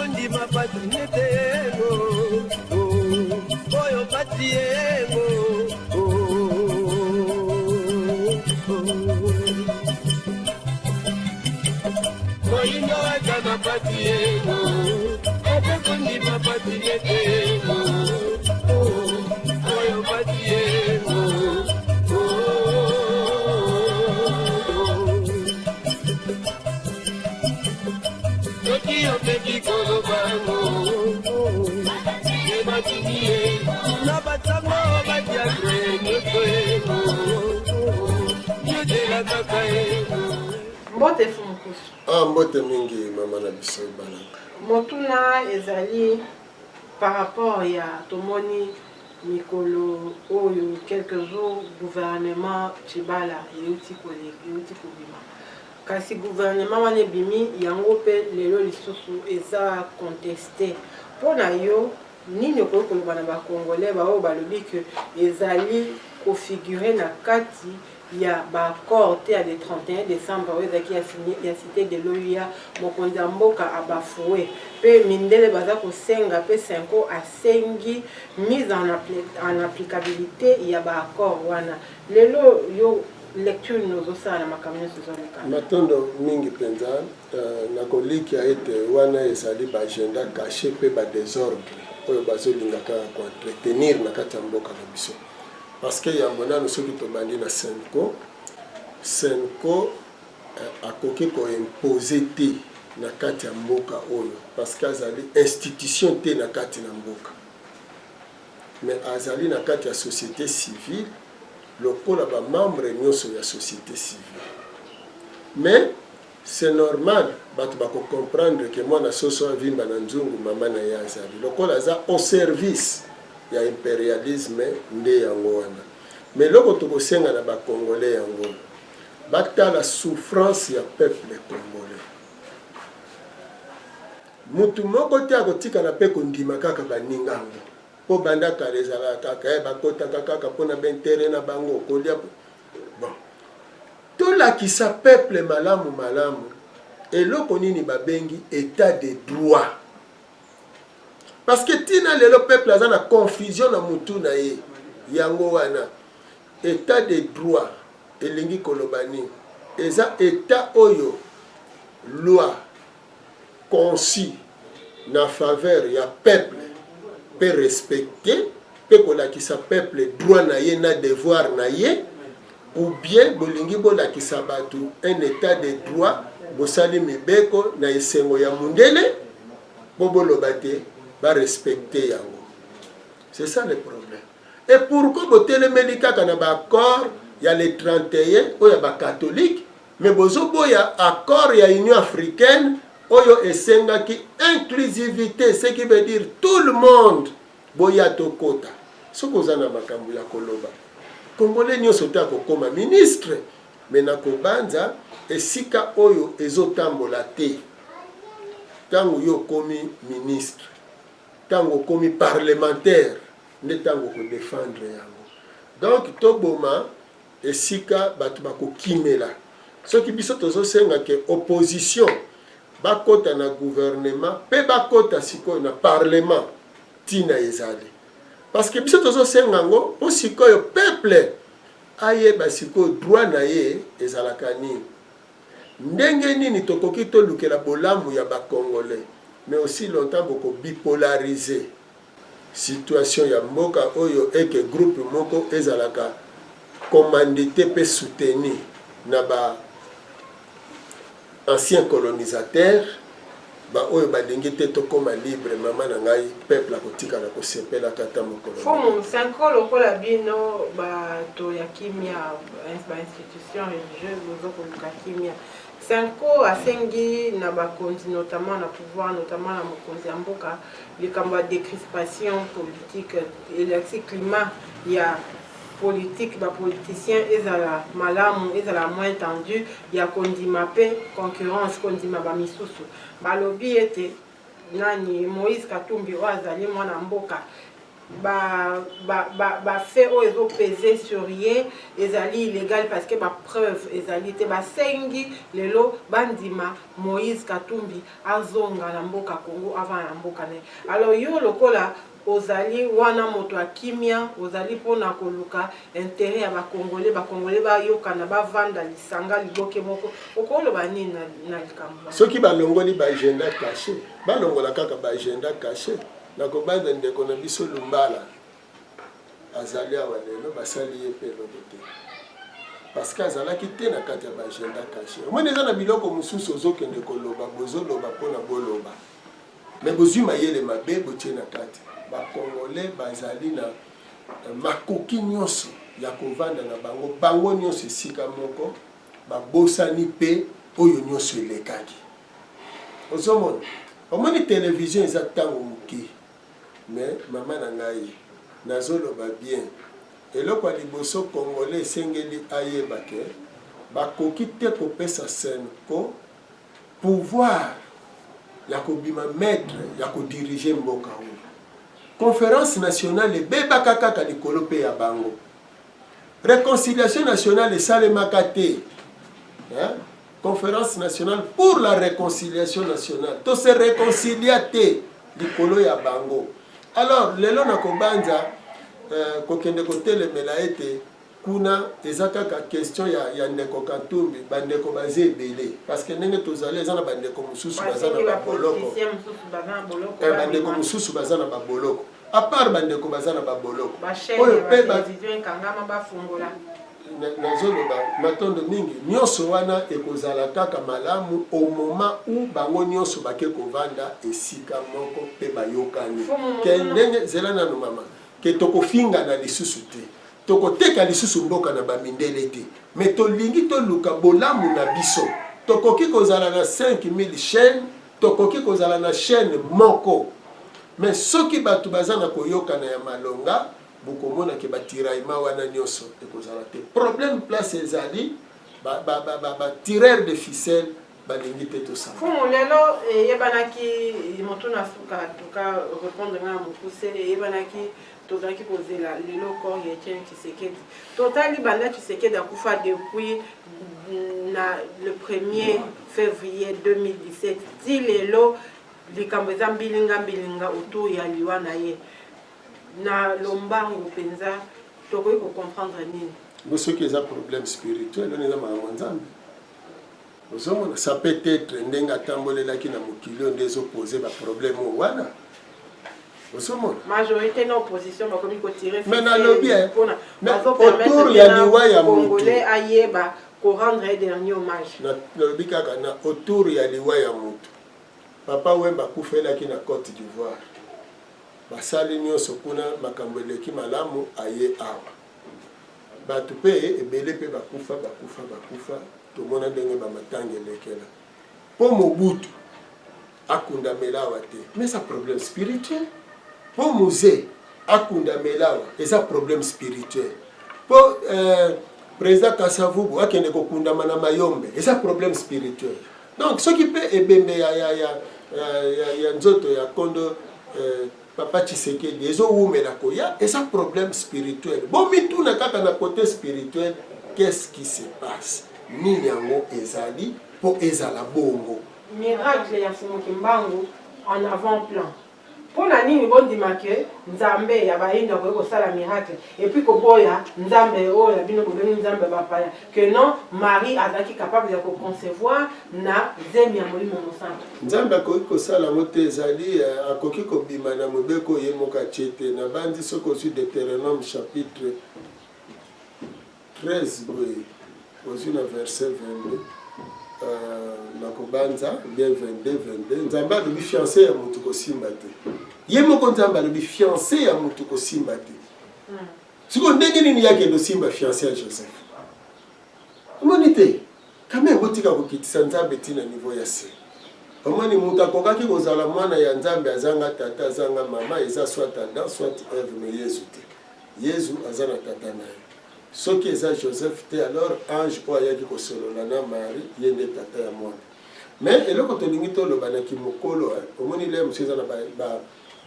kondima pasi nete yengo oyo pasi yengo. Moyindo aza na pasi yengo, ate kondima pasi nete yengo oyo pasi yengo. Soki omeki kolobango ebatini ye na basango badiakre nyonso yengo yozela kaka yengo. Mbote Fumukusu. Ah, mbote mingi mama na biso Balanga. Motuna ezali par rapport ya tomoni mikolo oyo, quelques jours, gouvernement Tshibala euti euti kobima. Kasi gouvernement wana ebimi yango mpe lelo lisusu eza contesté. Mpo na yo, nini okoki koloba na Bacongolais baoyo balobi ke ezali kofigure na kati ya baaccord te ya le 31 décembre oyo ezalaki ya Cité de l'OUA, mokonzi ya mboka abafoué mpe mindele baza kosenga mpe CENCO asengi mise en applicabilité ya baaccord wana lelo? Yo, lecture nini ozosala na makambo nyonso ezoleka? Matondo mingi mpenza. Nakolikia ete wana ezali baagenda caché mpe badésordre oyo bazolinga kaka koentretenir na kati ya mboka na biso, parce que yambo nano, soki tobandi na CENCO, CENCO akoki koimpose te na kati ya mboka oyo, parce que azali institution te na kati na mboka, mais azali na kati ya société civile lokola bamembre nyonso ya société civile. Mais c'est normal, bato bakocomprendre ke mwana soso avimba na nzungu mama na ye azali lokola aza au service ya impérialisme. Nde yango wana. Mais eloko tokosenga na Bacongolais, yango batala souffrance ya peuple congolais. Mutu moko te akotikala mpe kondima kaka baninga yango, mpo banda kala ezalaka kaka bakotaka kaka mpona baintérêt na bango kolia. Bon, tolakisa peuple malamu malamu eloko nini babengi état de droit, parce que ntina lelo peuple aza na confusion na mutu na ye. Yango wana, état de droit elingi koloba nini? Eza état oyo loi conçu na faveur ya peuple mpe respecte mpe kolakisa peuple droit na ye na devoir na ye, ou bien bolingi bolakisa bato un état de droit, bosali mibeko na esengo ya mundele mpo boloba te barespecte yango? C'est ça le problème. Et pourquoi botelemeli kaka na baaccord ya le 31 oyo ya bacatholique, mais bozoboya accord ya Union africaine oyo esengaki inclusivité, ce qui veut dire tout le monde boya tokota? Soki oza na makambo ya koloba, Congolais nyonso te akokóma ministre, mais na kobanza esika oyo ezotambola te. Ntango yo okomi ministre, ntango okomi parlementaire, nde ntango okodefendre yango. Donc toboma esika bato bakokimela. Soki biso tozosenga ke opposition bakota na gouvernement mpe bakota sikoyo na parlement, ntina ezali parce que biso tozosenga yango mpo sikoyo peuple ayeba sikoyo droit na ye ezalaka nini, ndenge nini tokoki tolukela bolamu ya Bacongolais. Mais aussi longtemps bokobipolariser situation ya mboka oyo, eke groupe moko ezalaka commandité mpe soutenu na ba ancien colonisateur, baoyo balingi te tokóma libre, mama na ngai, peuple akotikala kosepelaka ata mokolo. Fumu, CENCO, lokola bino bato ya kimia, bainstitution religieuse, boza koluka kimia, CENCO asengi na bakonzi, notamment na pouvoir, notamment na mokonzi ya mboka, likambo ya décrispation politique, elakisi climat ya politique, bapoliticien ezala malamu, ezala moins tendu, ya kondima mpe concurrence, kondima bamisusu. Balobi ete nani, Moïse Katumbi oyo azali mwana mboka. Ba ba ba ba faits oyo ezo peser sur ye ezali illegal parce que ba preuves ezali te. Basengi lelo bandima Moïse Katumbi azonga na mboka Congo avanda na mboka na ye. Alors yo lokola ozali wana moto ya kimia, ozali pona koluka interet ya ba Congolais, ba Congolais bayokana bavanda lisanga liboke moko, okoloba nini na, na likambo wana? Soki balongoli ba agenda cache, balongola kaka ba agenda cache. Nakobanza ndeko na biso Lumbala azali awa lelo, basali ye mpe eloko te parce que azalaki te na kati ya ba agenda cache. Omoni eza na biloko mosusu ozokende koloba, bozoloba mpona boloba, mais bozwi mayele mabe botie na kati. Ba Congolais bazali na makoki nyonso ya kovanda na bango bango nyonso esika moko, babosani mpe oyo nyonso elekaki. Ozomona? Omoni television eza tango muke mais mama na ngai nazoloba bien eloko ya liboso congolais esengeli ayeba ke bakoki te kopesa cenco pouvoir ya kobima maitre ya ko diriger mboka oyo. Conference nationale ebebaka kaka likolo pe ya bango. Reconciliation nationale esalemaka te hein? Conference nationale pour la reconciliation nationale to se reconcilia te likolo ya bango. Alors lelo na kobanza euh, kokende kotelemela ete kuna eza kaka question ya, ya ndeko Katumbi, bandeko baza ebele parce que ndenge tozali eza na bandeko mosusu baza na baboloko, eh, bandeko mosusu baza na baboloko à part bandeko baza na baboloko oyo mpe Nazoloba matondo mingi, nionso wana ekozala kaka malamu au moment où bango nionso bake kovanda esika moko pe bayokani ke ndenge, zela nanu mama, ke tokofingana lisusu te, tokoteka lisusu mboka na ba mindele te, mais tolingi toluka bolamu na biso. Tokoki kozala na 5000 chaines, tokoki kozala na chaine moko, mais soki batu baza na koyokana ya malonga, bokomona ke ba tiraillement wana nionso ekozala te. Problème place ezali ba, ba, ba, ba, ba tireur de ficelle balingi te tosala. Mfumu lelo eyebanaki motuna suka tuka repondre nga na mokuse eyebanaki tozalaki kozela lelo corps ya Etienne Tshisekedi totali banda Tshisekedi akufa depuis na le 1er février 2017 ti lelo likambo eza mbilinga mbilinga autour ya liwa na ye. Na lombangu penza tokoki ko comprendre nini? Ngo soki eza problème spirituel wana eza makambo ya Nzambe. Ozomona ça peut etre ndenge atambolelaki na mokili oyo nde ezo poser ba problème oyo wana. Ozomona? Majorité na opposition bakomi ko tirer Mais nalobi eh, pona mais bazo autour permettre ya te na liwa ya mutu. Congolais ayeba ko rendre ye dernier hommage. Nalobi kaka na autour ya liwa ya mutu. Papa Wemba akufelaki na Cote d'Ivoire. Basali nionso kuna makambo eleki malamu aye awa batu pe ebele pe bakufa bakufa bakufa tomona ndenge ba matanga elekela po Mobutu akundamela awa te mais eza problème spirituel po Muze akundamela awa eza problème spirituel po euh, président Kasavubu akende kokundama na Mayombe eza problème spirituel. Donc soki pe ebembe ya ya ya ya, ya nzoto ya kondo euh, papa Tshisekedi ezowumela koya eza problème spirituel. Bomituna kaka na côté spirituel, qu'est-ce qui se passe? Nini yango ezali po ezala bongo? Miracle ya Mfumu Kimbangu en avant plan. Pona nini bondima que Nzambe ya bayindo akoki kosala miracle et puis koboya Nzambe oyo ya bino bobengi Nzambe ya bapaya que non Marie azalaki capable ya ko concevoir na zemi ya Molimo Mosantu? Nzambe akoki kosala yango te, ezali akoki kobima na mobeko oyo ye moko atie te. Nabanzi soki ozwi Deuteronome chapitre 13 boye ozwi na verset 22 euh, nakobanza bien 22 22 nzambe alobi fiance ya motu kosimba te ye moko nzambe alobi fiance ya motu kosimba te hmm. sikoyo ndenge nini yakende osimba fiance ya joseph omoni te kame botika kokitisa nzambe ti na niveau ya se omoni moto akokaki kozala mwana ya nzambe azanga tata azanga mama eza soit adam soit eve me yezu te Yezu aza na tata na ye. Soki eza Joseph te alors ange oyo ayaki kosolola na Marie ye nde tata ya mwana. Mais eloko tolingi toloba na kimokolo omoni lelo mosusu eza na ba, ba,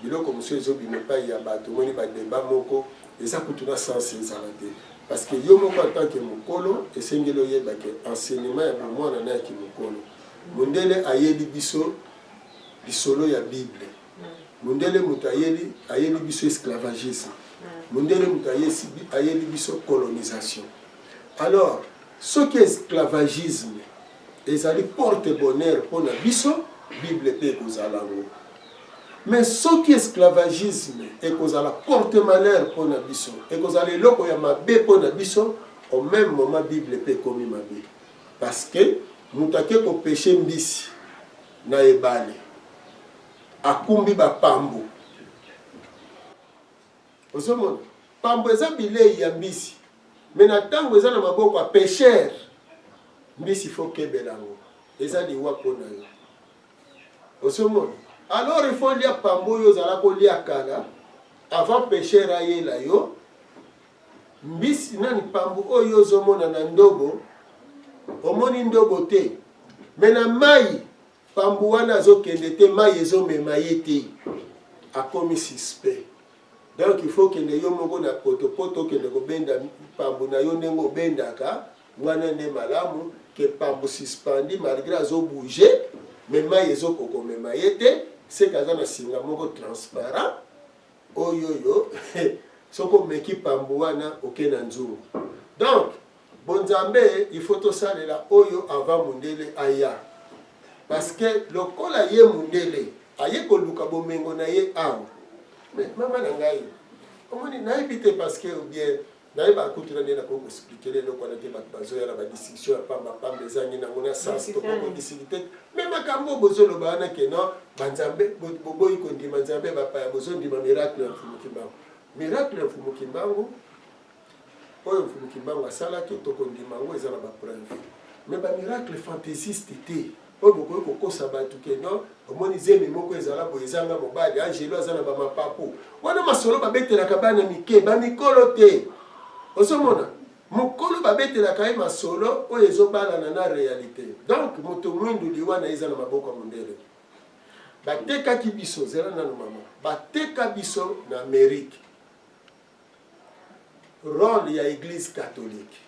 Biloko mosusu ezobima epai ya bato, omoni ba debat moko eza kutu na sens ezala te. Parce que yo moko en tant que mokolo, esengeli oyeba que enseignement ya bomwana na ya kimokolo. Mondele ayeli biso lisolo ya Bible. Mondele moto ayeli, ayeli biso esclavagisme. Mondele moto ayeli biso colonisation. Alors, soki esclavagisme ezali porte bonheur mpo na biso, Bible mpe ekozala yango. Mais soki esclavagisme ekozala porte malheur mpo na biso, ekozala eloko ya mabe mpo na biso, au meme moment Bible mpe ekomi mabe. Parce que moto ake ko pecher mbisi na ebale, akumbi ba pambu. Ozomona? Pambu eza bileyi ya mbisi, mais na tango eza na maboko ya pecheur, mbisi faut okebela yango, eza liwa mpo na yo. Ozomona? Alors il faut olia pambu oyo ozala kolia kala avant pecheur ayela yo mbisi nani pambu oyo ozomona na ndobo, omoni ndobo te mais na mayi pambu wana azokende te, mayi ezomema ye te, akomi suspect. Donc il faut okende yo moko na potopoto okende kobenda pambu na yo ndenge obendaka wana nde malamu que pambu suspendu malgre azo bouger mais mayi ezo kokomema ye te seke aza na singa moko transparent oyo yo soki omeki pambu wana oke na nzungu. Donc bonzambe il faut tosalela oyo avant mundele aya parce que lokola ye mundele aye koluka bomengo na ye awa. Mais mama na ngai omoni nayebi te parce que ou bien nayeba kutu na nde nakoki koexplike eloko wana te. Bato bazoya na badiscussion ya pamba pamba ezangi nango na sens, tokoki kodiscute. Mais makambo oyo bozoloba wana ke non, banzambe boboyi kondima nzambe bapaya, bozondima miracle ya Mfumu Kimbangu. Miracle ya Mfumu Kimbangu oyo Mfumu Kimbangu asalaki, tokondima yango, eza na bapreuve, mais bamiracle fantaisiste te oyo bokoki kokosa bato ke non, omoni zemi moko ezala boye, ezanga mobali, angelo aza na bamapapu wana. Masolo babetelaka bana mike, bamikolo te. Ozomona mokolo babetelaka ye masolo oyo ezobalana na réalité. Donc moto mwindu, liwa na ye eza na maboko ya mondele. Batekaki biso, zela nano mama, bateka biso na Amérique. Rôle ya Église catholique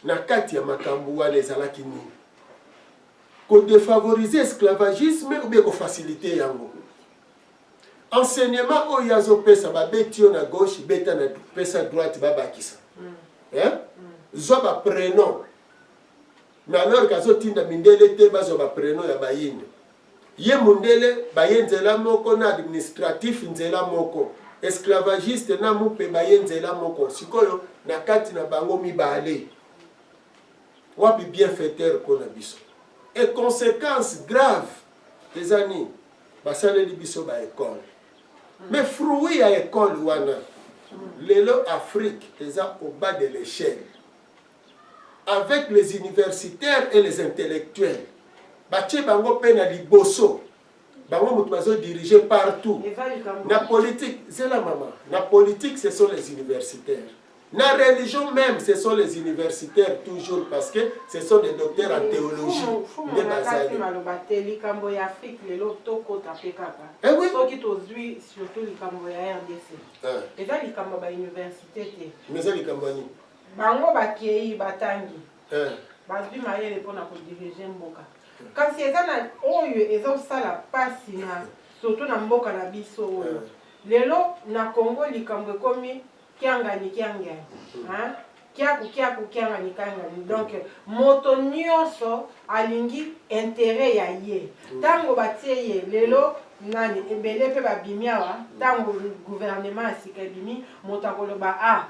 na kati ya makambo wana ezalaki nini? Kodéfavoriser esclavagisme ou bien kofaciliter yango? Enseignement oyo azopesa, babeti yo na gauche, beta na pesa droite, babakisa, eh? Zwa baprénom, mais alors ke azotinda mindele te bazwa baprénom ya bayindo. Ye mundele baye nzela moko na administratif, nzela moko esclavagiste na mupe, baye nzela moko. Sikoyo na kati na bango mibale, wapi bienfaiteur mpo na biso? Et conséquence grave eza nini? Basaleli biso baekole, mais fruit ya ekole wana, lelo Afrique eza au bas de l'échelle avec les universitaires et les intellectuels. Batie bango mpe na liboso, bango moto bazodirige partout na politique. Zela mama, na politique ce sont les universitaires, na religion même ce sont les universitaires toujours, parce que ce sont des docteurs en théologie nde bazali. Maloba te, likambo ya Afrique lelo tokota mpe kaka. Eh oui. Soki tozwi surtout likambo ya RDC, eza likambo ya bauniversité te. Mais eza likambo ya nini? Bango bakei, batangi, bazwi mayele mpona kodiriger mboka, kasi eza na oyo ezosala mpasi na surtout na mboka na biso oyo lelo na Congo. Likambo ekomi kiangani kiangani, hein? Kiaku kiaku, kiangani kiangani. Donc moto nyonso alingi intérêt ya ye. Ntango batie ye lelo nani, ebele mpe babimi awa. Ntango gouvernement ya sika ebimi, moto akoloba: "Ah,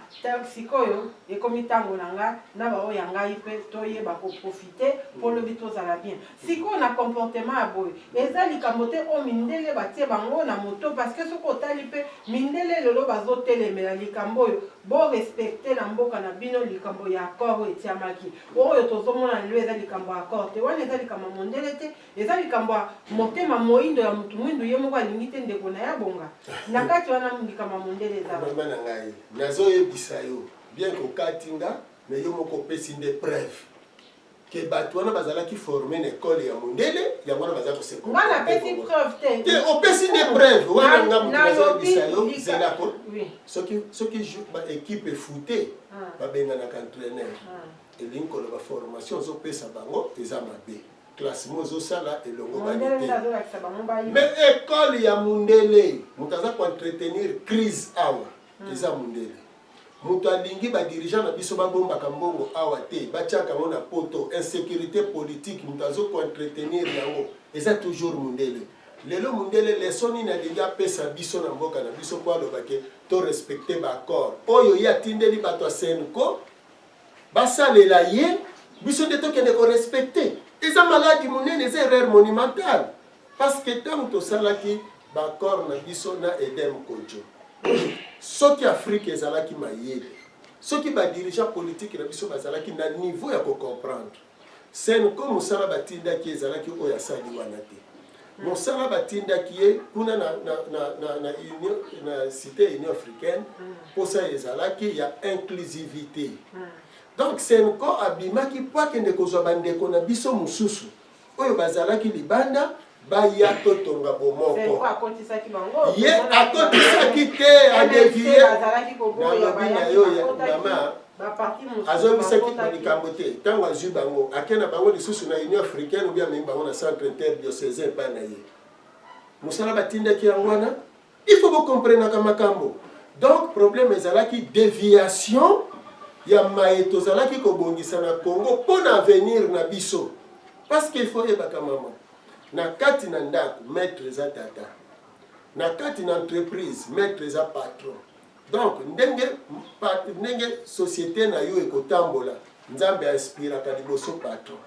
sikoyo ekomi ntango na nga na baoyo ya ngai mpe toyeba koprofiter mpo lobi tozala bien." Sikoyo na comportement ya boye, eza likambo te oyo mindele batie bango na moto, parce que soki otali mpe mindele lelo bazotelemela likambo oyo borespecter na mboka na bino, likambo ya accord oyo etiamaki, oyo tozomona lelo, eza likambo ya accord te. Wana eza likambo ya mondele te, eza likambo ya motema moyindo ya motu mwindu ye moko alingi te ndeko na ye abonga na kati wana. Likambo ya mondele eza Mama na ngai, nazoyebisa yo bien, kokati nga, mais yo moko opesi nde preuve. Ke bato wana bazalaki forme na ekole ya mondele, yango wana baza kose Nga napesi preuve te. Te, opesi nde preuve wana. Nga moto Nalobi nazoyebisa yo, zelako. Oui. Soki baéquipe efute, babenganaka entraîneur. Elingi koloba formation ozopesa bango eza mabe, classement ozosala elongo bani Mondele nde te. azolakisa bango bayiba. Mais ekole ya mundele, moto aza koentretenir crise awa eza mundele. Moto alingi badirigeant na biso babombaka mbongo awa te, batiaka yango na Poto. Insécurité politique, moto azo koentretenir yango eza toujours mundele. Lelo mundele, leçon nini alingi apesa biso na mboka na biso mpo aloba ke torespecte baaccord oyo ye atindeli bato ya CENCO basalela ye? Biso nde tokende korespecte? Eza maladi monene, eza erreur monumentale, parce que ntango tosalaki baaccord na biso na Edem Kodjo, soki Afrique ezalaki mayele, soki badirigeant politique na biso bazalaki na niveau ya kocomprendre, CENCO mosala batindaki ezalaki oyo asali wana te. Mosala batindaki ye kuna na union, na cité Union africaine, mposa ezalaki ya inclusivité. Donc CENCO abimaki mpo akende kozwa bandeko na biso mosusu oyo bazalaki libanda, baya totonga bomoko. CENCO akotisaki bango. Ye akotisaki te, adévier. Bazalaki koboya. Nalobi na yo ya mama, Baparti mosusu azongisaki bakotaki. likambo te. Ntango azwi bango, ake na bango lisusu na Union africaine, obi amemi bango na Centre interdiocésain epai na ye. Mosala batindaki yango wana. Il faut bokomprenaka makambo. Donc problème ezalaki déviation ya maye tozalaki kobongisa na Congo mpo na avenir na biso, parce que il faut yebaka, mama, na kati na ndako, maître eza tata; na kati na entreprise, maître eza patron. Donc ndenge société na yo ekotambola, Nzambe ainspiraka liboso patron.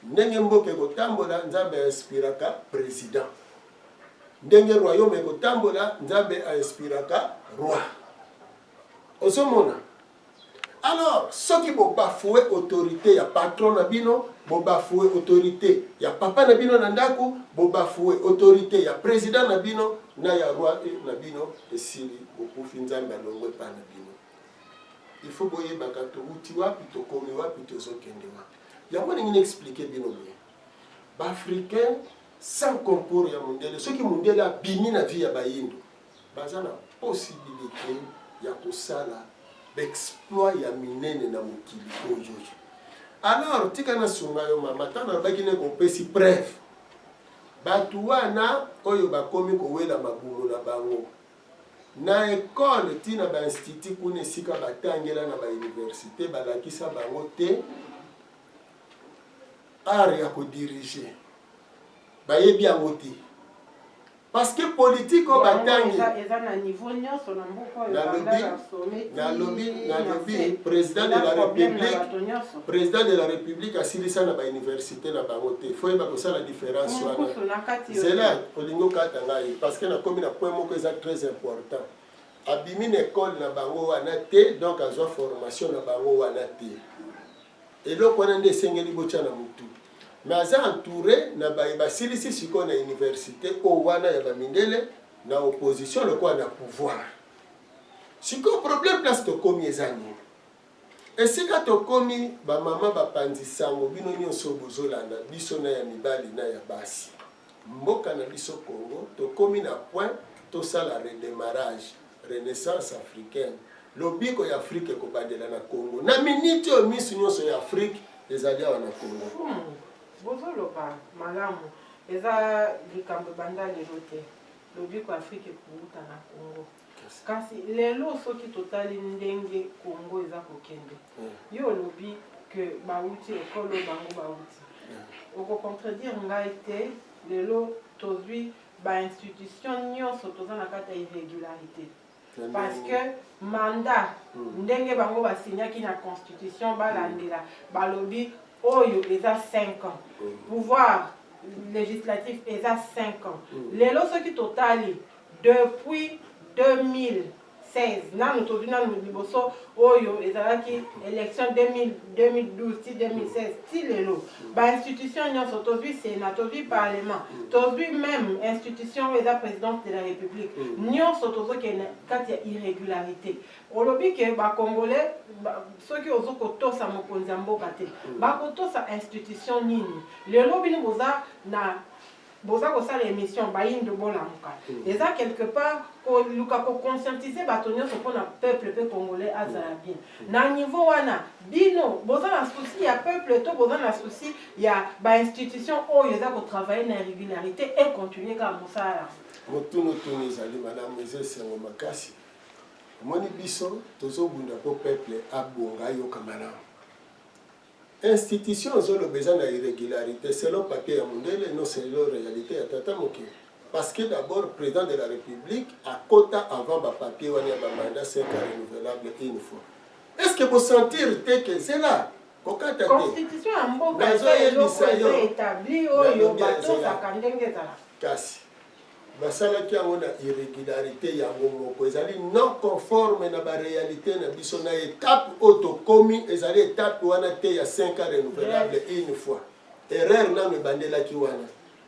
Ndenge mboka ekotambola, Nzambe ainspiraka président. Ndenge royaume ekotambola, Nzambe ainspiraka roi. Ozomona? Alors soki bobafue autorité ya patron na bino, bobafue autorité ya papa na bino na ndako, bobafue autorité ya président na bino na ya roi na bino, esili, bokufi, Nzambe alongwe epai na bino. Il faut boyebaka towuti wapi, tokomi wapi, tozokende wapi. Yango ndenge na expliquer bino boye, baafricain sans concours ya mondele, soki mondele abimi na vie ya bayindo, baza na possibilité ya kosala baexploit ya minene na mokili oyo. Alors tika nasunga yo, mama. Ntango nalobaki nde kopesi preuve, bato wana oyo bakomi kowela mabumu na bango na ekole, ntina bainstitut kuna esika batangela na bauniversité, balakisa bango te art ya kodiriger, bayebi yango te, parce que politique oyo batangi Eza na niveau nyonso na mboka oyo. Nalobi, président de la République, président de la République asilisa na bauniversité na bango te. Faut yeba kosala différence wana. Zela, olingi okata ngai parce que nakomi na point moko eza très important. Abimi na ekole na bango wana te, donc azwa formation na bango wana te. Eloko wana nde esengeli botya na motu. Mais aza entouré na baye basilisi sikoyo na université oyo wana ya bamindele, na opposition lokola na pouvoir. Sikoyo problème, place tokomi eza nini? Esika tokomi, bamama bapanzi sango, bino nyonso bozolanda biso, na ya mibali na ya basi, mboka na biso Congo, tokomi na point tosala redémarrage, renaissance africaine. Lobiko ya Afrique ekobandela na Congo. Na miniti oyo, misu nyonso ya Afrique ezali awa na Congo. Bozoloba malamu, eza likambo ebanda lelo te. Lobiko Afrique ekowuta na Congo, kasi lelo soki totali ndenge Congo eza kokende, yo olobi ke bauti ekolo bango bauti, okocontredire ngai te. Lelo tozwi bainstitution nyonso, toza na kati ya irrégularité, parce que mandat, ndenge bango basignaki na constitution, balandela, balobi oyo eza 5 ans, pouvoir législatif eza 5 ans. Lelo soki totali depuis 2016, 2016 nanu tozwi nanu liboso oyo ezalaki élection 2012 ti 2016 ti lelo, bainstitution nyonso tozwi, Sénat, tozwi Parlement, tozwi même institution oyo eza présidence de la République, nyonso tozokende kati ya irrégularité. Olobi ke Bacongolais, soki ozokotosa mokonzi ya mboka te, bakotosa institution nini? Lelo bino boza na boza kosala émission Bayindo Bolamuka, eza quelque part koluka koconscientiser bato nyonso mpona peuple mpe Congolais azala bien. Na niveau wana, bino boza na souci ya peuple to boza na souci ya bainstitution oyo eza kotravailler na irrégularité et continue kaka mosala yango? Motunotunu ezali malamu, eza esengo makasi. Omoni, biso tozobunda mpo peuple abonga, ayoka malamu. Institution ozoloba eza na irrégularité selon papier ya mondele, non selon réalité ya tata mokili, parce que d'abord président de la République akota avant bapapier wana ya bamandat 5 ans renouvelable une fois. Est ce que bosentir te ke zela kokata te? Constitution ya mboka eza eloko eza établi oyo batosaka ndenge ezalaka. Kasi basalaki yango na irrégularité yango moko, ezali non conforme na baréalité na biso na étape oyo tokomi. Ezali étape wana te ya 5 ans renouvelable une fois. Erreur nano ebandelaki wana.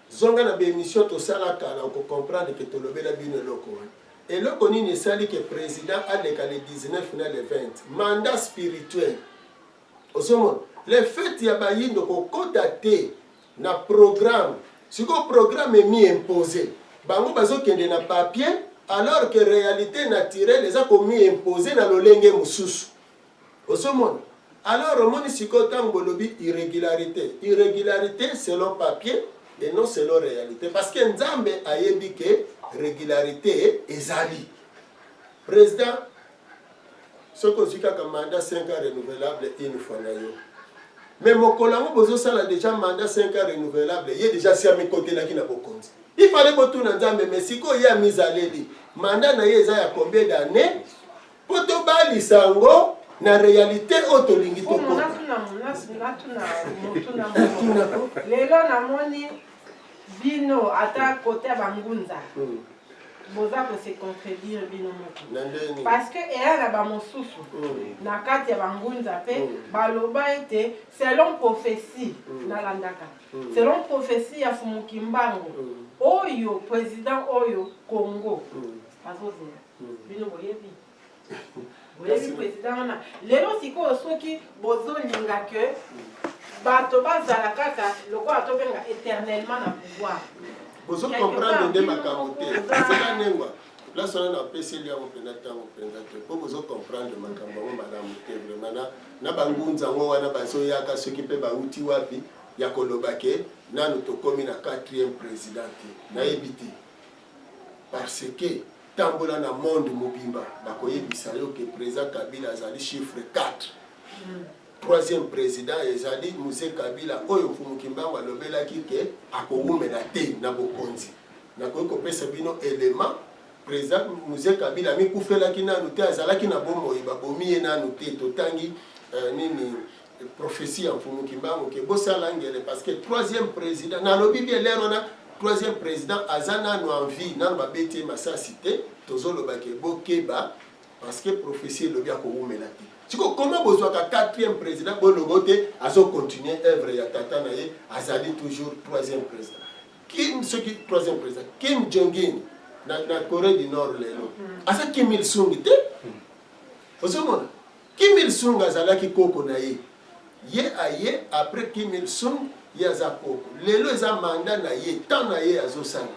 Zonga na baémission tosala kala, okocomprendre ke tolobela bino eloko wana. Eloko nini esali ke président aleka le 19 na le 20? Mandat spirituel. Ozomona le fait ya Bayindo kokɔta te na programme. Sikoyo programme emi impose bango, bazokende na papier, alors que réalité naturelle eza komi impose na lolenge mosusu. Ozomona, alors omoni sikoyo, ntango bolobi irrégularité, irrégularité selon papier et non selon réalité, parce que Nzambe ayebi ke régularité ezali. Président, soki ozwi kaka mandat 5 ans renouvelable une fois na yo, mais mokolo yango bozosala déjà mandat 5 ans renouvelable, ye déjà si amikotelaki na bokonzi. Il fallait botuna Nzambe, mais sikoyo ye amizaleli mandat na ye eza ya combien d'année, mpo tobalisa yango na réalité oyo tolingi tokota. Natuna motuna moko. Lelo namoni bino, ata kote ya bangunza, boza kose contredire bino moko. Na ndeni? Parce que eya na bamosusu na kati ya bangunza mpe baloba ete selon prophétie, nalandaka, selon prophétie ya Fumuki Mbango, oyo président oyo Congo azozela, bino boyebi, boyebi président wana. Lelo sikoyo, soki bozolinga ke bato bazala kaka lokola tobenga éternellement na pouvoir, Bozocomprendre nde makambo te. Ezala nengwa place wana, napeseli yango mpenza ntango mpenza te, mpo bozocomprendre makambo yango malamu te vraiment. Na bangunza yango wana bazoyaka, soki mpe bauti wapi, ya koloba ke nanu tokómi na quatrième président te, nayebi te, parce que tambola na monde mobimba, bakoyebisa yo ke président Kabila azali chiffre 4. Troisième président ezali Mzee Kabila oyo Mfumu Kimbangu alobelaki ke akowumela te na bokonzi. Nakoki kopesa bino élément: président Mzee Kabila amikufelaki nanu te, azalaki na bomoi, babomi ye nanu te. Totangi nini, prophétie ya Mfumu Kimbangu ke bosala ngele, parce que troisième président, nalobi bien lere wana, troisième président aza nanu en vie, nanu babeti ye masasi te. Tozoloba ke bokeba, parce que prophétie elobi akowumela te. Siko comment bozwaka quatrième président, bolobo te azocontinue œuvre ya tata na ye, azali toujours troisième président? Kim, soki troisième président Kim Jong-un na Corée du Nord lelo, aza Kim Il Sung te. Ozomona, Kim Il Sung azalaki koko na ye, ye aye après Kim Il Sung, ye aza koko. Lelo eza mandat na ye, temps na ye azosala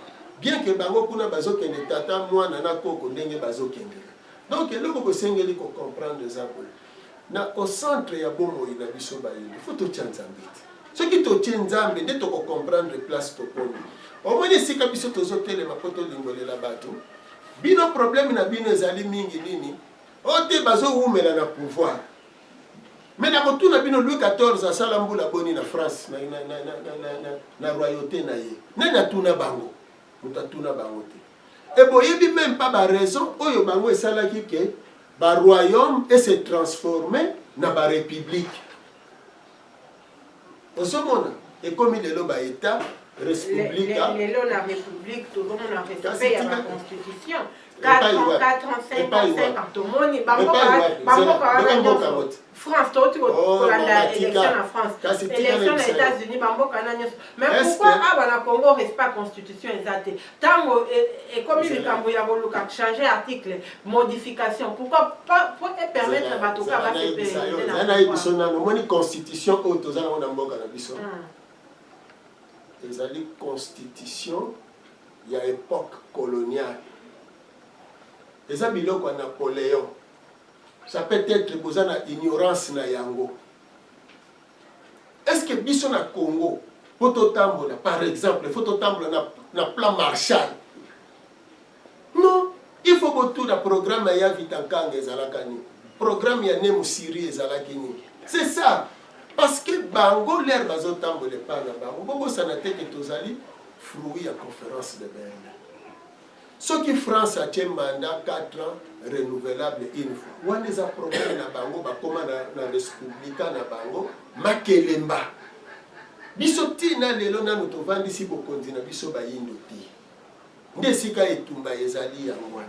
bien ke bango kuna bazokende tata, mwana na koko, ndenge bazokendela. Donc eloko bosengeli kocomprendre eza boye: na au centre ya bomoi na biso Bayindo, faut totia Nzambe te. Soki totie Nzambe nde tokocomprendre place tokomi. Omoni esika biso tozotelema mpo tolingolela bato. Bino, problème na bino ezali mingi nini? Oyo te bazowumela na pouvoir. Mais nakotuna bino, Louis 14 asala mbula boni na France na royauté na ye? Nani atuna bango? Moto atuna bango te. E boyebi même pas baraison oyo bango esalaki ke baroyaume ese transforme na barépublique. Ozomona, ekomi lelo baétat. Respublika. Lelo na Republique tozomona respect ya ba constitution. 4 ans, 4 ans, 5 ans, 5 ans tomoni bamboka wana nyonso. France touti oh, kolanda élection na France, élection na États-Unis, bamboka wana nyonso. Mais pourquoi awa na Congo respect constitution eza te? Ntango ekomi likambo ya koluka changer article, modification, pourquoi pas po epermettre bato ka basepela? Nayebiso nano, omoni constitution oyo toza nango na mboka na biso ezali constitution ya époque coloniale, eza biloko ya Napoléon. Ça peut être boza na ignorance na yango. Est ce que biso na Congo, po totambola, par exemple, faut totambola na plan Marshall? Non, il faut botuna programme ya Vitankanga ezalaka nini, programme ya Nemu Siri ezalaki nini. C'est ça, parce que bango l'heure bazotambola epai na bango, bobosana te ke tozali fruit ya Conférence de Berlin. Soki France atie mandat 4 ans renouvelable une fois, wana eza problème na bango. Bakóma na respublika na bango makelemba. Biso ntina lelo nanu tovandisi bokonzi na biso bayindo te, nde esika etumba ezali yango wana.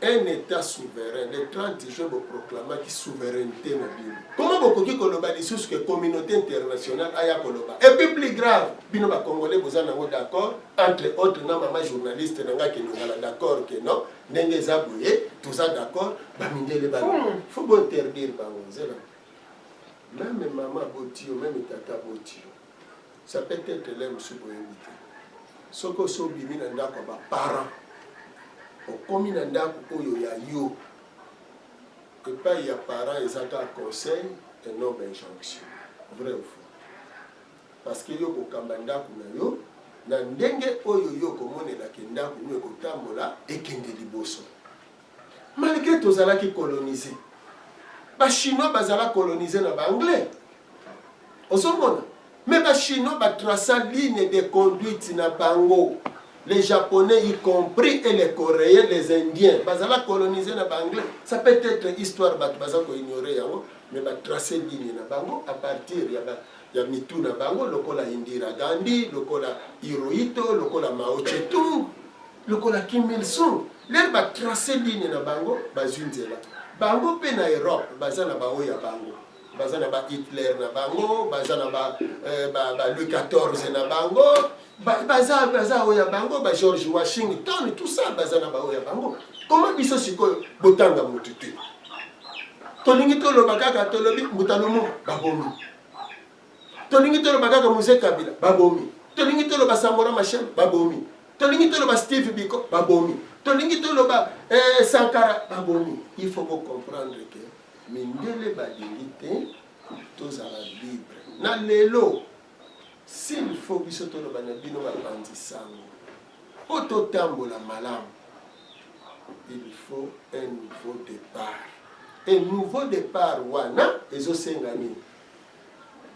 Un état souverain, le 30 juin boproclamaki souveraineté na bino. Comment bokoki koloba lisusu ke communauté internationale aya koloba? Et puis plus grave, bino bacongolais boza nango d'accord, entre autres na mama journaliste na nga, kende ozala d'accord ke non, ndenge eza boye, toza d'accord. Bamindele ba faut bointerdire bango nzela. Même mama boti yo, même tata boti yo, ça peut être le mosusu boyebi te. Soki osi obimi na ndako ya baparent, okomi na ndako oyo ya yo, epai ya parent eza kaka conseil et non bainjonction. Vrai ou faux? Parce que yo kokamba ndako na yo na ndenge oyo yo komonelaka ndako oyo ekotambola, ekende liboso. Malgré tozalaki colonisé, bachinois bazala colonisé na baanglais, ozomona, mais bachinois batraça ligne de conduite na bango. Les Japonais y compris, et les Coréens, les Indiens bazala colonisé na baanglais. Ça peut être histoire bato baza koignore yango, mais batrace ligne na bango à partir ya mitu na bango, lokola Indira Gandhi, lokola Hirohito, lokola Mao Tse-tung, lokola Kim Il Sung. L'heure batrace ligne na bango, bazwi nzela. Bango mpe na Europe baza na baoyo ya bango, baza na ba Hitler na bango, baza na ba Louis XIV na bango, baza oyo ya bango, ba George Washington, tout ça, baza na baoyo ya bango. Koma biso sikoyo botanga motu te, tolingi toloba kaka, tolobi Mbuta Lumumba, babomi. Tolingi toloba kaka Mzee Kabila, babomi. Tolingi toloba Samora Machel, babomi. Tolingi toloba Steve Biko, babomi. Tolingi toloba Sankara, babomi. Il faut bocomprendre ke mindele balingi te tozala libre. Na lelo, s'il faut biso toloba na bino bapanzi sango mpo totambola malamu, il faut un nouveau départ. Un nouveau départ wana ezosenga nini?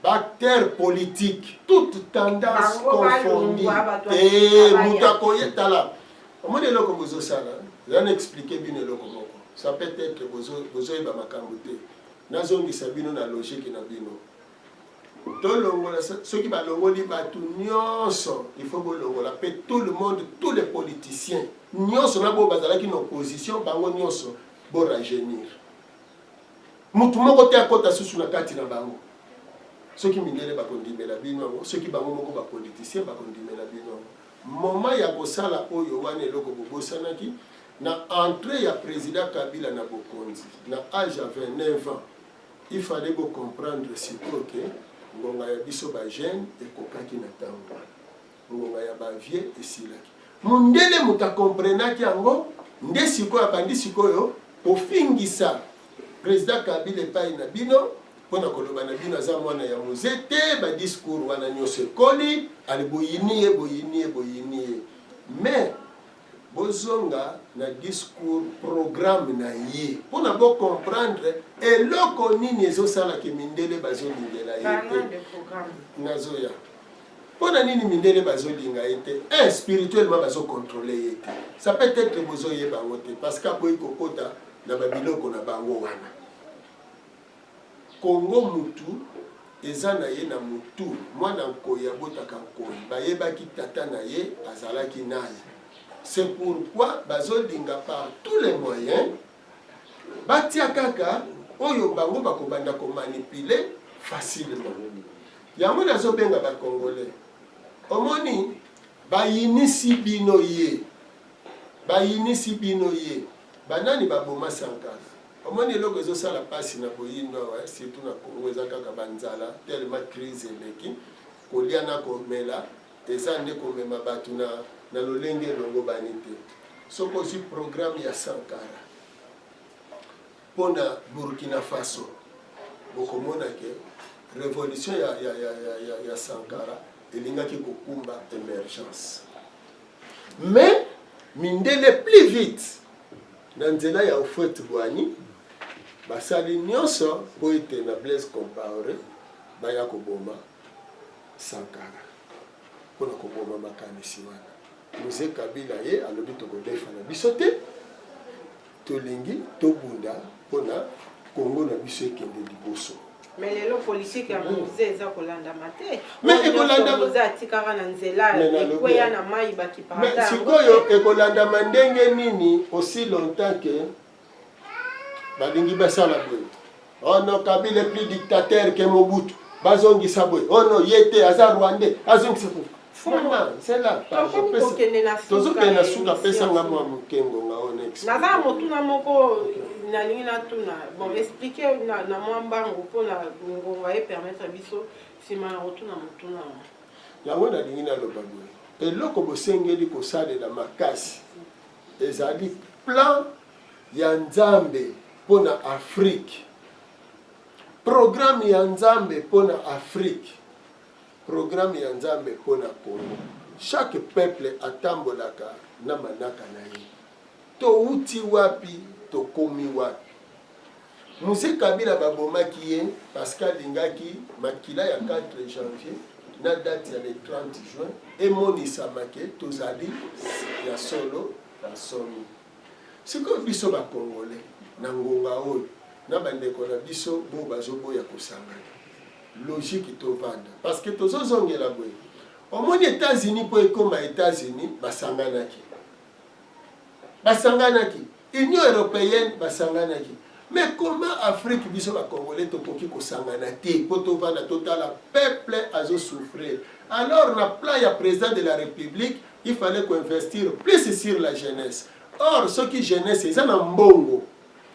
Baacteur politique, toute tendance confondue te, moto akoye tala, omoni eloko bozosala, eza na expliquer bino eloko moko. Ça peut être bozoyeba makambo te. Nazongisa bino na logique na bino. Tolongola, soki balongoli bato nyonso, il faut bolongola mpe tout le monde, tous les politiciens nyonso na boyo bazalaki na opposition, bango nyonso borajeunir. Motu moko te akɔta susu na kati na bango. Soki mindele bakondimela bino yango, soki bango moko bapoliticien bakondimela bino yango, moment ya kosala oyo wana, eloko bobosanaki na entrée ya président Kabila na bokonzi na age ya 29 ans, il fallait bocomprendre sikoyo ke ngonga ya biso bajeune ekokaki na ntango wana, ngonga ya bavieux esilaki. Mondele moto akomprenaki yango nde sikoyo abandi sikoyo kofingisa président Kabila epai na bino, mpona koloba na bino aza mwana ya Mzee te. Badiscours wana nyonso ekoli ale, boyini ye, boyini ye, boyini ye. Mais bozonga na discours programme na ye mpona bocomprendre eloko nini ezosalaka mindele bazolingela ye te. Nazoya mpo na nini mindele bazolinga ye te. Un, spirituellement bazocontrôle ye te. Ça peut être bozoyeba yango te, parce que aboyi kokota na babiloko na bango wana. Congo mutu Eza na ye na mutu, mwana nkoyi abotaka nkoyi, bayebaki tata na ye azalaki nani, c'est pourquoi bazolinga par tous les moyens batia kaka oyo bango bakobanda ko manipuler facilement. Yango nazobenga ba congolais, omoni bayinisi bino ye, bayinisi bino ye, banani baboma Sankara? Omoni eloko ezo sala pasi na boyindo awa surtout na Congo eza kaka ba nzala tellement crise eleki kolia na komela eza nde komema batu na na lolenge elongobani te. Soki ozwi programme ya Sankara pona Burkina Faso bokomona ke revolution ya, ya, ya, ya, ya, ya Sankara elingaki kokumba emergence. Mais mindele plus vite na nzela ya Houphouët Boigny basali nionso mpo ete na Blaise Compaoré baya koboma Sankara mpo na koboma makanisi wana. Mzee Kabila ye alobi tokodefa na biso te, Tolingi tobunda pona Congo na biso ekende liboso. Mais lelo politique ya Mzee eza kolandama te. Mais ekolandama Mzee atikaka na nzela ekweya na mayi bakipaka Mais sikoyo ekolandama ndenge nini aussi longtemps que balingi basala boye. Oh non, Kabila est plus dictateur que Mobutu. Bazongisa boye. Oh non, ye te aza Rwandais. Azongisa boye. Mama, zela tokende na tozokende na suka, pesa nga mwa moke ngonga oyo na explique. Naza na motuna moko nalingi natuna, bon, explique na, na mwa mbangu mpo na ngonga e permettre biso nsima na kotuna motuna wana. Yango nalingi naloba boye, eloko bosengeli kosalela makasi ezali plan ya Nzambe mpo na Afrique, programme ya Nzambe mpo na Afrique. Programme ya Nzambe pona Congo. Chaque peuple atambolaka na manaka na ye. Towuti wapi tokomi wapi? Mzee Kabila babomaki ye parce que alingaki makila ya 4 janvier na date ya le 30 juin emonisama ke tozali ya solo na soni. Sikoyo biso ba congolais na ngonga oyo na ba ndeko na biso bo bazoboya kosangana logique tovanda parce que tozozongela boye omoni Etats-Unis mpo ekoma Etats-Unis basanganaki basanganaki Union européenne basanganaki mais comment Afrique biso ba congolais tokoki kosangana te mpo tovanda totala peuple azo souffrir alors na plan ya président de la République Il fallait ko investir plus sur la jeunesse. Or soki jeunesse eza na mbongo,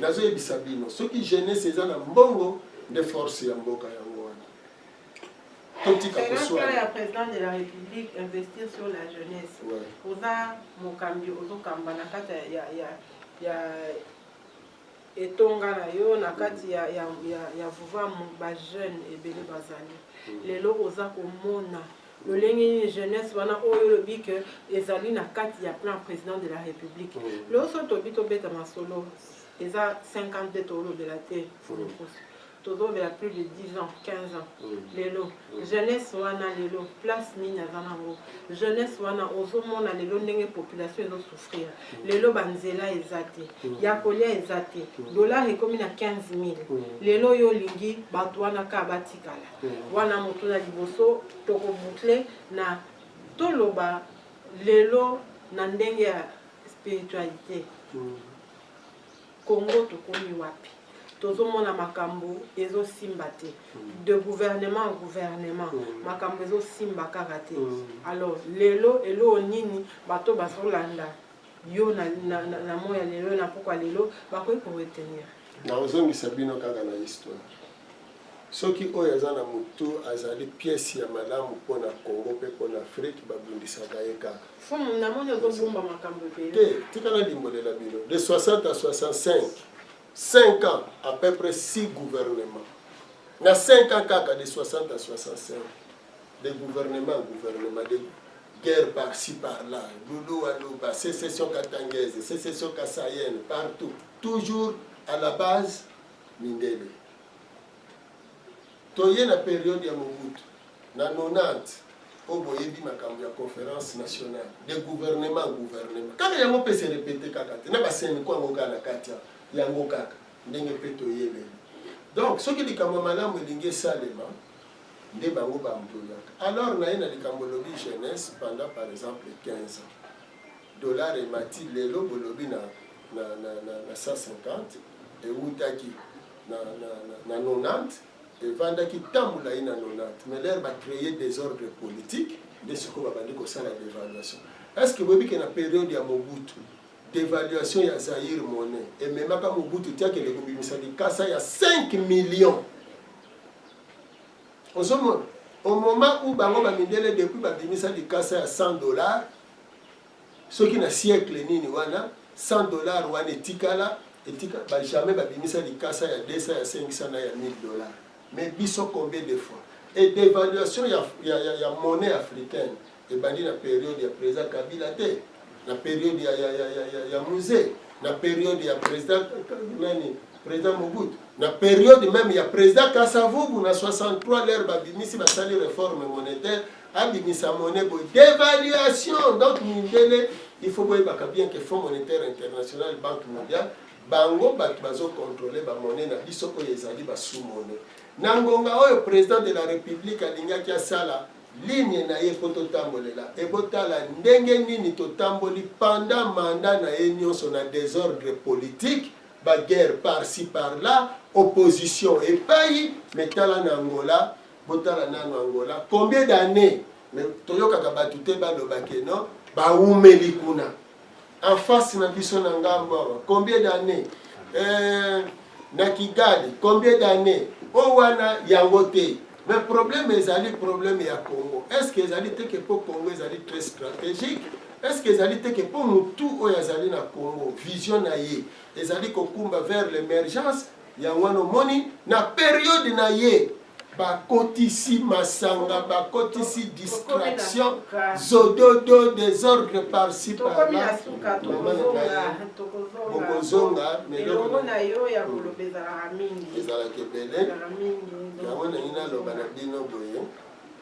nazo yebisa bino, soki jeunesse eza na mbongo nde force ya mboka yango wana. Totika koswana. Ya président de la République investir sur la jeunesse. Ouais. Oza mokambi ozokamba na kati ya ya ya etonga na yo na kati ya ya ya, ya vuvamu ba jeune ebele bazali. Lelo oza komona Lolenge nini jeunesse wana oyo olobi que ezali na kati ya plan president de la republique. Lelo soki tolobi tobeta masolo eza 52 tolobela te Mfumu Nkusu. Tozolobela plus de 10 ans, 15 ans. Lelo jeunesse wana lelo place nini aza nango? Jeunesse wana ozomona lelo ndenge population ezo souffrir. Lelo ba nzela eza te, ya kolia eza te, dollar ekomi na 15.000. Lelo yo olingi bato wana kaka batikala. Wana motuna liboso toko boucler na toloba lelo na ndenge ya spiritualite. Congo tokomi wapi? Tozomona makambo ezosimba te. De gouvernement en gouvernement, makambo ezosimba kaka te. Alors lelo eloko nini bato bazolanda yo na, na, na, na moya lelo na pokwa lelo bakoki ko retenir? Nakozongisa bino kaka na histoire. Soki oyo aza na mutu azali pièce ya malamu pona Congo pe pona Afrique ba bundisaka ye kaka. Mfumu namoni ozo bomba makambo ebele. Te, tika na limbolela bino. De 60 à 65, 5 ans à peu près 6 gouvernements. Na 5 ans kaka de 60 à 65. De gouvernement en gouvernement, de guerre par-ci par-là, Lulu Aluba, sécession katangaise, sécession kasaïenne, partout. Toujours à la base mindele. Toye na periode ya Mobutu na 90 oyo boyebi makambo ya conference nationale de gouvernement en gouvernement kaka yango mpe se repete kaka te na ba CENCO yango kaka na kati yango kaka ndenge mpe toye lelo. Donc soki likambo ya malamu elingi esalema, Nde bango ba embrouillaka. Alors naye na likambo olobi jeunesse pendant par exemple 15 ans dollars emati lelo bolobi na na na na, na 150 ewutaki na na na, na 90 evandaki temps molayi na 90 mais l'heure ba créer désordre politique nde sikoyo babandi kosala devaluation. Est ce que boyebi ke na periode ya Mobutu devaluation ya Zaïre monnaie ememaka Mobutu ti akende kobimisa likasa ya 5 millions? Ozomona au moment où bango ba mindele depuis babimisa likasa ya 100 dollars soki na siècle nini wana 100 dollars wana etikala etika ba jamais babimisa likasa ya 200 ya 500 na ya 1000 dollars mais biso combien de fois et dévaluation ya, ya, ya, ya monnaie africaine ebandi na periode ya président Kabila te na periode ya, ya, ya, ya, ya, ya Mzee na periode ya président nani président Mobutu na periode même ya président Kasavubu na 63 l'heure babimisi basali réforme monétaire abimisa monnaie boye dévaluation. Donc mindele il faut boyebaka bien que Fonds monétaire international, Banque mondiale, bango bato bazocontrôle bamonnaie na biso oyo ezali basous-monnaie. Na ngonga oyo président de la République alingaki asala ligne na ye mpo totambolela, ebotala ndenge nini totamboli pendant mandat na ye nyonso na désordre politique, baguerre par-ci par-là, opposition epai. Mais tala na Angola, botala nano Angola combien d'années, mais toyokaka bato te baloba ke non, bawumeli kuna. En face na biso na ngambo awa combien d'années, na Kigali combien d'années oyo wana yango te. Mais problème ezali problème ya Congo. Est ce que ezali te ke mpo Congo ezali très stratégique? Est ce que ezali te ke mpo motu oyo azali na Congo, vision na ye ezali kokumba vers l'émergence? Yango wana omoni na periode na ye bakotisi masanga, bakotisi distraction, zododo, désordre par-ci par-là. Bokozonga. Elongo na yo ya koloba ezalaka mingi. Ezalaka ebele. Yango nangi naloba na bino boye,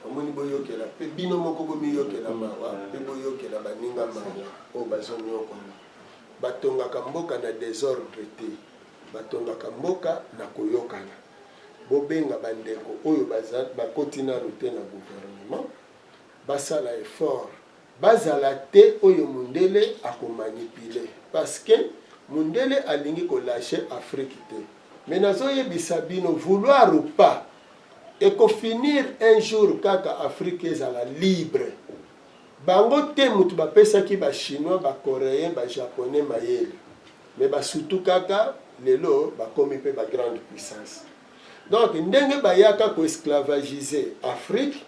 omoni, boyokela mpe bino moko, bomiyokela mawa mpe boyokela baninga mawa oyo bazonyokola. Batongaka mboka na désordre te, batongaka mboka na koyokana. Bobenga bandeko oyo bakoti nanu te na gouvernement, basala effort, bazala te oyo mundele akomanipuler, parce que mundele alingi kolâcher Afrique te. Mais nazoyebisa bino, vouloir ou pas, ekofinir un jour kaka Afrique ezala libre. Bango te mutu bapesaki bachinois, bacoréen, bajaponais mayele, mais basutu kaka lelo bakomi mpe bagrande puissance. Donc ndenge bayaka koesclavagiser Afrique,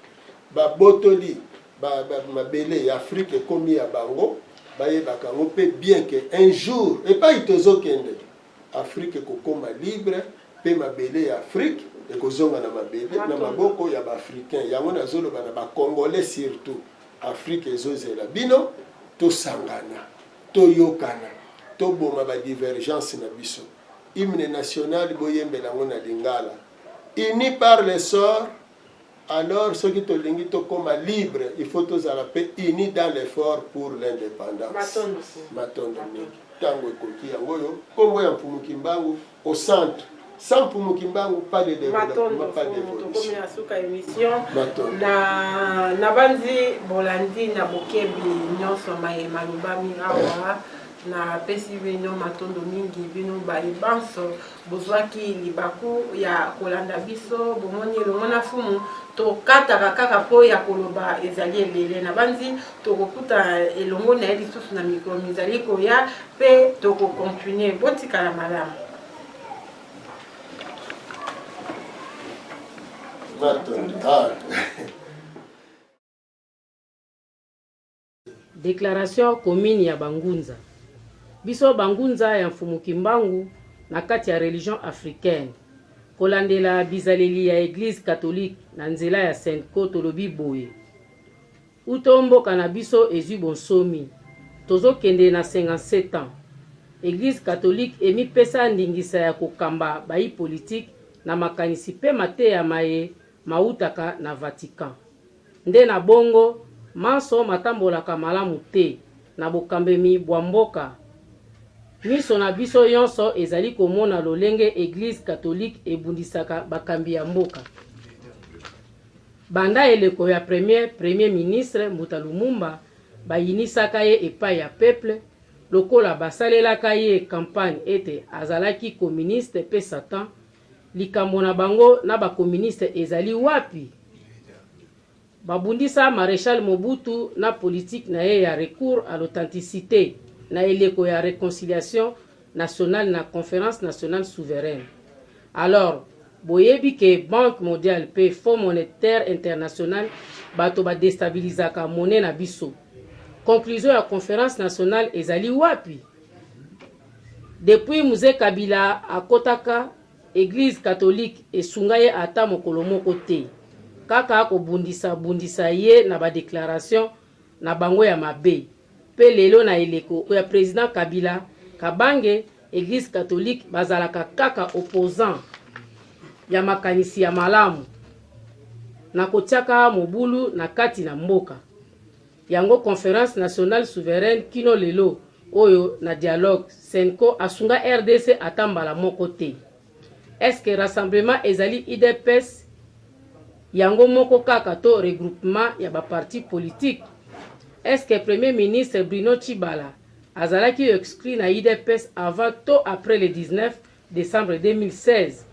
babotoli mabele ya Afrique, ekomi ya bango. Bayebaka yango mpe bien ke un jour epai tozokende, Afrique ekokóma libre mpe mabele ya Afrique ekozonga na mabele na maboko ya baafricain. Yango nazoloba na bacongolais surtout, Afrique ezozela bino. Tosangana, toyokana, toboma badivergence na biso. Hymne national boyembela yango na lingala, unis par le sort. Alors soki tolingi tokóma libre, il faut tozala mpe unis dans l'effort pour l'indépendance. Matondo mingi. Ntango ekoki yango oyo, nkombo ya Mfumu Kimbangu au centre. Sans Mfumu Kimbangu, pas de développement, pas d'évolution. Na suka émission na nabandi bolandi na bokebi nyonso maye malobami awa. Napesi bino matondo mingi, bino baye banso bozwaki libaku ya kolanda biso. Bomoni, elongo na fumu tokataka kaka mpo ya koloba ezali ebele. Nabandi tokokuta elongo na ye lisusu na mikolo mizali koya mpe tokocontinue. Botikala malamu. Matondo. Ah. Déclaration commune ya Bangunza. Biso Bangunza ya Mfumu Kimbangu na kati ya religion africaine, kolandela bizaleli ya Église catholique na nzela ya CENCO, tolobi boye: uto mboka na biso ezwi bonsomi, tozokende na 57 ans, Église catholique emipesa ndingisa ya kokamba bayi politike na makanisi mpe mateya maye mautaka na Vatican. Nde na bongo manso matambolaka malamu te na bokambemi bwa mboka. Miso na biso yonso ezali komona lolenge Eglise catholique ebundisaka bakambi ya mboka. Banda eleko ya premier Premier ministre Mbuta Lumumba, bayinisaka ye epayi ya peuple, lokola basalelaka ye campagne ete azalaki communiste pe satan, likambo na bango na ba communistes ezali wapi? Babundisa Marechal Mobutu na politique na ye ya recours à l'authenticite na eleko ya reconciliation nationale na Conference nationale souveraine. Alors, boyebi que Banque mondiale mpe Fonds monetaire international bato ba destabilisaka monnaie na biso. Conclusion ya Conference nationale ezali wapi? Depuis Mzee Kabila akotaka Eglise catholique esunga ye ata mokolo moko te. Kaka kobundisa bundisa ye na ba declarations na bango ya mabe. Pe lelo na eleko ya president Kabila Kabange eglise catholique bazalaka kaka opposant ya makanisi ya malamu na kotiaka mobulu na kati na mboka. Yango conference nationale souveraine kino lelo oyo na dialogue cenco asunga rdc ata mbala moko te. Est ce que rassemblement ezali udps yango moko kaka to regroupement ya ba partis politiques? Est ce que premier ministre Bruno Tshibala azalaki exclu na udps avant to après le 19 decembre 2016?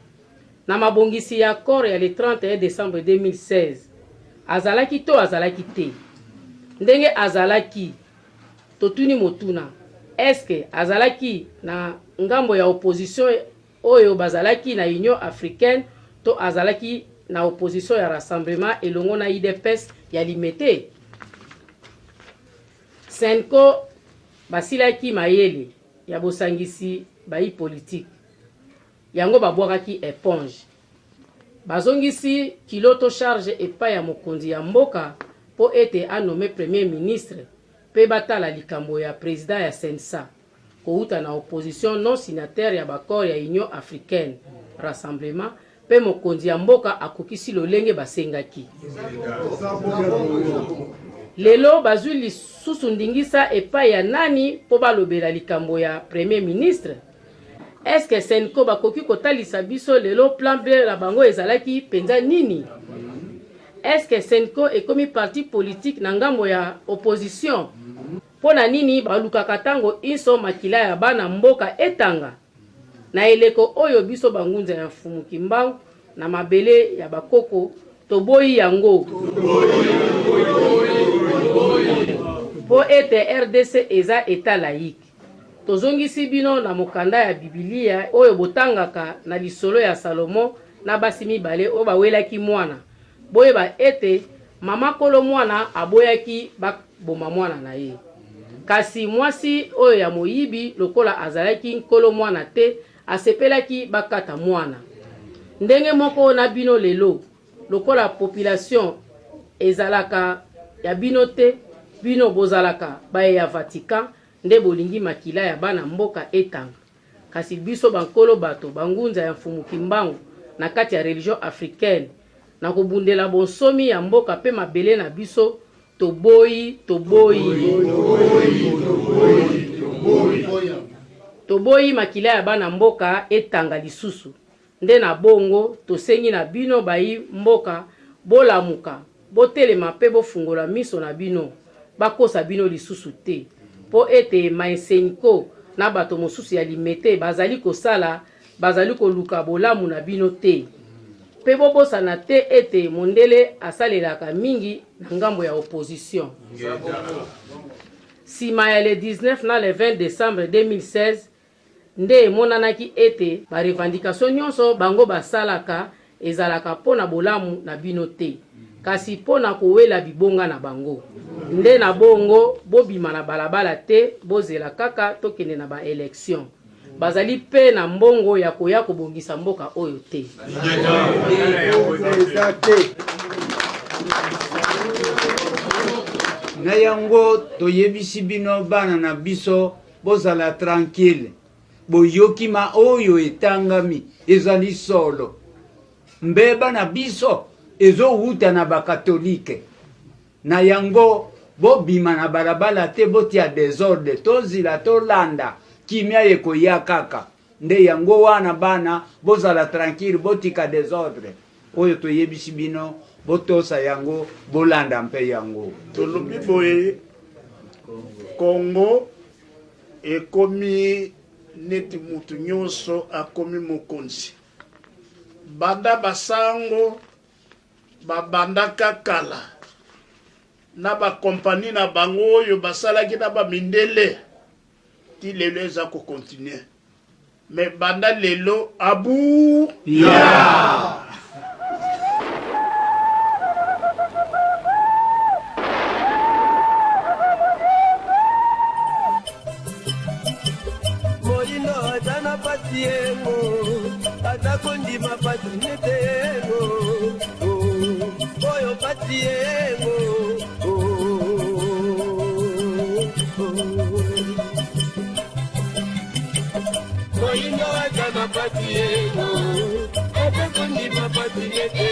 Na mabongisi ya accord ya le 31 decembre 2016, azalaki to azalaki te? Ndenge azalaki, totuni motuna, est-ce que azalaki na ngambo ya opposition oyo bazalaki na Union africaine to azalaki na opposition ya rassemblement elongo na udps ya Limete? Cenco basilaki mayele ya bosangisi bayi politiki. Yango babwakaki eponge. Bazongisi kilo to charge epai ya mokonzi ya mboka mpo ete a nommer Premier ministre mpe batala likambo ya president ya CNSA kowuta na opposition non signataire ya b'accords ya Union africaine, rassemblement, mpe mokonzi ya mboka akokisi lolenge basengaki. Lelo bazwi lisusu ndingisa epai ya nani mpo balobela likambo ya Premier ministre? Est-ce que Cenco bakoki kotalisa biso lelo plan B na bango ezalaki penza nini? Est-ce que Cenco ekomi parti politique na ngambo ya opposition? Mpo na nini balukaka tango inso makila ya bana mboka etanga? Na eleko oyo biso bangunza ya Mfumu Kimbangu na mabele ya bakoko toboyi yango. Mpo ete rdc eza etat laïque. Tozongisi bino na mokanda ya Bibilia oyo botangaka na lisolo ya Salomo na basi mibale oyo bawelaki mwana. Boyeba ete mama kolo mwana aboyaki baboma mwana na ye. Kasi mwasi oyo ya moyibi, lokola azalaki nkolo mwana te, asepelaki bakata mwana. Ndenge moko na bino lelo, lokola population ezalaka ya bino te, bino bozalaka baye ya Vatican nde bolingi makila ya bana mboka etanga. Kasi biso ba nkolo bato, ba ngunza ya Mfumu Kimbangu na kati ya religion africaine, na kobundela bonsomi ya mboka pe mabele na biso, toboyi, toboyi. Toboyi makila ya bana mboka etanga lisusu. Nde na bongo, tosengi na bino bayi mboka, bolamuka, botelema mpe bofungola miso na bino, bakosa bino lisusu te, mpo ete Maenseniko na bato mosusu ya Limete bazali kosala, bazali koluka bolamu na bino te. Mpe bobosana te ete mondele asalelaka mingi na ngambo ya opposition. Sima ya le 19 na le 20 decembre 2016, Nde emonanaki ete ba revendications nionso bango basalaka ezalaka mpo na bolamu na bino te, kasi mpo na kowela bibonga na bango. Nde na bongo bobima na balabala te, bozela kaka tokende na ba elections. Bazali mpe na mbongo ya koya kobongisa mboka oyo te. Na yango toyebisi bino bana na biso Bozala tranquille boyoki ma oyo etangami ezali solo mbeba na biso ezowuta na ba catholique na yango bobima na balabala te botia desordre tozila tolanda kimia ekoya kaka nde yango wana bana bozala tranquille botika desordre oyo toyebisi bino. Botosa yango, bolanda mpe yango. Tolobi boye, Congo ekomi neti mutu nyonso akomi mokonzi. Banda basango babandaka kala na ba compagnie na bango oyo basalaki na ba mindele ti lelo eza ko continuer. Mais banda lelo abu ya Moyindo aza na pasi yengo, aza kondima pasi nete yengo, oh, oyo pasi yengo, oh, oh. Moyindo aza na pasi yengo, aza kondima pasi nete.